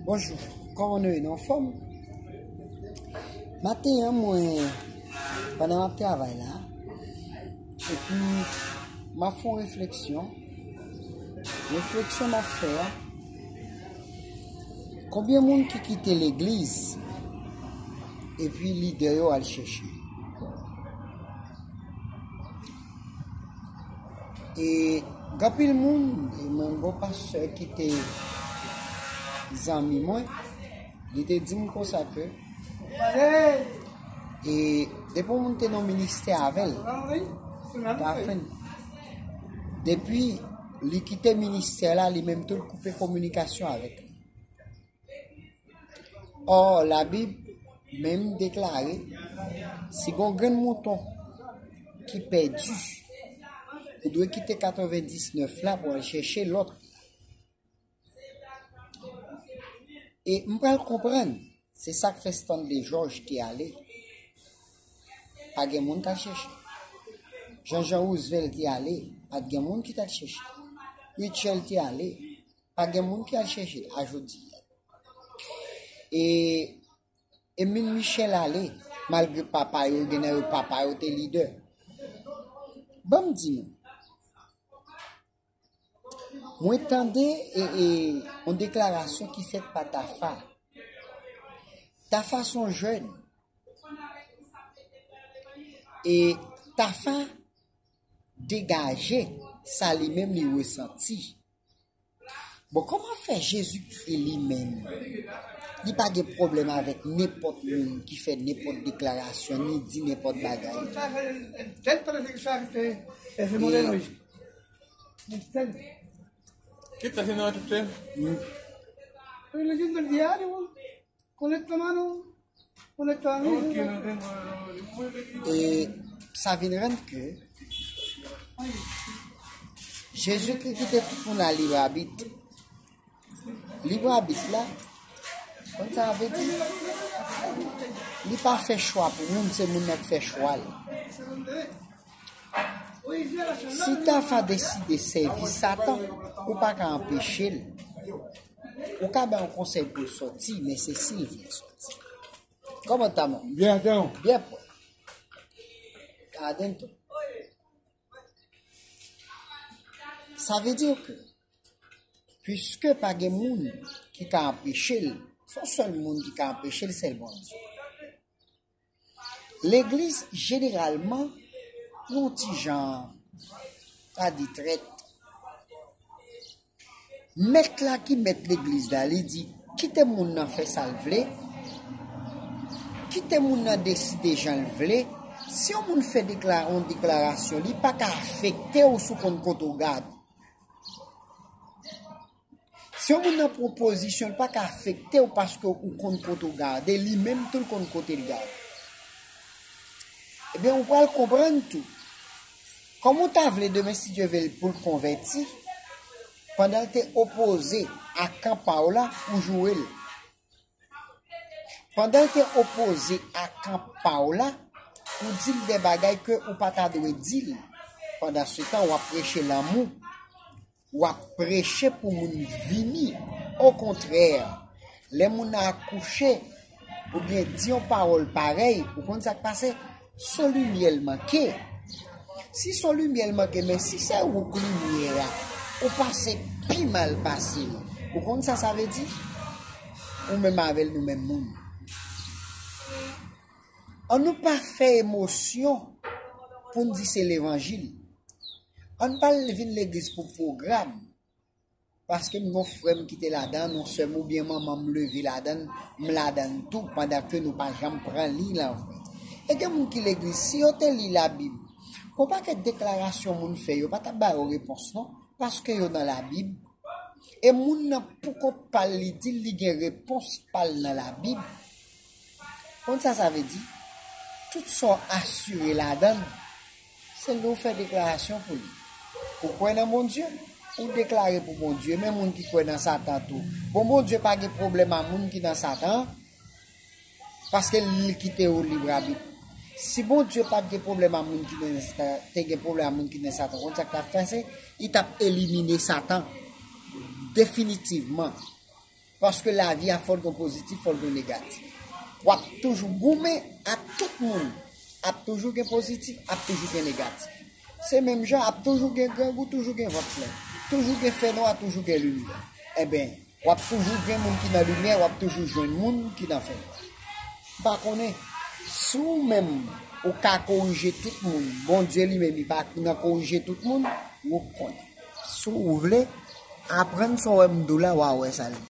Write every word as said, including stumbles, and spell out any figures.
Bonjou, kòman nou ye? Nou anfòm? Maten an, mwen, pandan m ap travay la, epi m ap fè yon refleksyon. Refleksyon m ap fè a, konbyen moun ki kite legliz epi lidè yo al chèche? E gen anpil moun, e menm bon pastè ki te zanmi mwen, li te di m konsa ke, e depi yon moun te nan ministè avè l, ta fen. Depi li kite ministè la, li menm tou l koupe kominikasyon avèk li. Ò, Labib menm deklare, si gon grenn mouton ki pèdi, ou dwe kite katrevendiznèf la pou al chèche lòt. E m pral konprann, se sa k fè Stanley George te ale. Pa gen moun k al chèche. Jean Jean Roosevelt te ale, pa t gen moun ki t al chèche. Richel te ale, pa gen moun ki al chèche a jodi a. E Emin Michel ale, malgre papa yo, gen nan yo papa yo te lidè. Ban m di nou, mwen tande e, e, yon deklarasyon ki fèt pa Tafa. Tafa se yon jèn. E Tafa degaje sa li menm li resanti. Bon, kòman fè Jezikri li menm, li pa gen pwoblèm avèk nenpòt moun ki fè nenpòt deklarasyon, ni di nenpòt bagay? Tel parece que se hace ese modelo. Tel. ¿Qué está haciendo ahora usted? Estoy leyendo el diario. Con esta mano, con esta mano. E sa vin rann ke Jezikri kite tout moun a lib abit. Lib abit la, konn sa vle di? Li pa fè chwa pou moun, se moun nan k fè chwa l. Si Tafa deside sèvi Satan, ou pa ka anpeche l. Ou ka bay yon konsèy pou l sòti, men se si l vle sòti. Kòman ta mwen? Byen, atè. Byen pwòp. Ka adan tou. Sa vle di ke, piske pa gen moun ki ka anpeche l, se yon sèl moun ki ka anpeche l, sèl Bondye. Legliz, jeneralman, yon ti jan, pa di trèt. Mèt la ki mèt legliz la, li di, kite moun nan fè sa l vle, kite moun nan deside jan l vle. Si yon moun fè dekla-, yon deklarasyon, li pa ka afekte w si w konn kote w gade. Si yon moun nan pran pozisyon, li pa ka afekte w paske ou konn kote w gade, li menm tou l konn kote l gade. Ebyen, ou pral konprann tou. Kòman w ta vle demen, si Dye vle l, pou l konvèti, pandan l te opoze a kan pa w la, ou joure l? Pandan l te opoze a kan pa w la, ou di l de bagay ke ou pa ta dwe di l. Pandansetan, w ap preche lanmou. W ap preche pou moun vini. Okontrè, lè moun nan akouche, oubyen di yon pawòl parèy, ou konn sa k pase? Son limyè l manke. Si son limyè l manke, men si se ou k limyè a, ou pase pi mal pase l. Ou konn sa sa vle di? Ou menm avè l, nou menm moun. Ann nou pa fè emosyon pou n di se levanjil. Ann pa al vin legliz pou pwogram. Paske m gon frè m ki te ladan l, yon sè m oubyen manman m leve ladan l, m ladan l tou, pandan ke nou pa janm pran liy lan vre. E gen moun ki legliz, si yo te li Labib, gon pakèt deklarasyon moun fè, yo pa t ap ba yo repons non, paske yo nan Labib. E moun nan pou kont pa l, li di l li gen repons pa l nan Labib. Konn sa sa vle di? Tout sa w asire ladan l, se lè w fè deklarasyon pou li. Ou kwè nan Bondye, ou deklare pou Bondye, men moun ki kwè nan Satan tou. Bon, Bondye pa gen pwoblèm a moun ki nan Satan, paske li kite yo lib abit. Si Bondye pa t gen pwoblèm a moun ki nan Satan, te gen pwoblèm a moun ki nan Satan, konn sa k t ap fè se, li t ap elimine Satan definitivman. Paske lavi a fò l gen pozitif, fò l gen negatif. W ap toujou goumen ak tout moun. Ap toujou gen pozitif, ap toujou gen negatif. Se menm jan, ap toujou gen grangou, toujou gen vant plen. Toujou gen fènwa, toujou gen limyè. Enben, w ap toujou gen moun ki nan limyè, w ap toujou jwenn moun ki nan fènwa. M pa konnen si w menm ou ka korije tout moun. Bondye li menm, li pa nan korije tout moun, ou konnen. Si w vle, aprann sa w wè m di w la, w a wè sa l ye.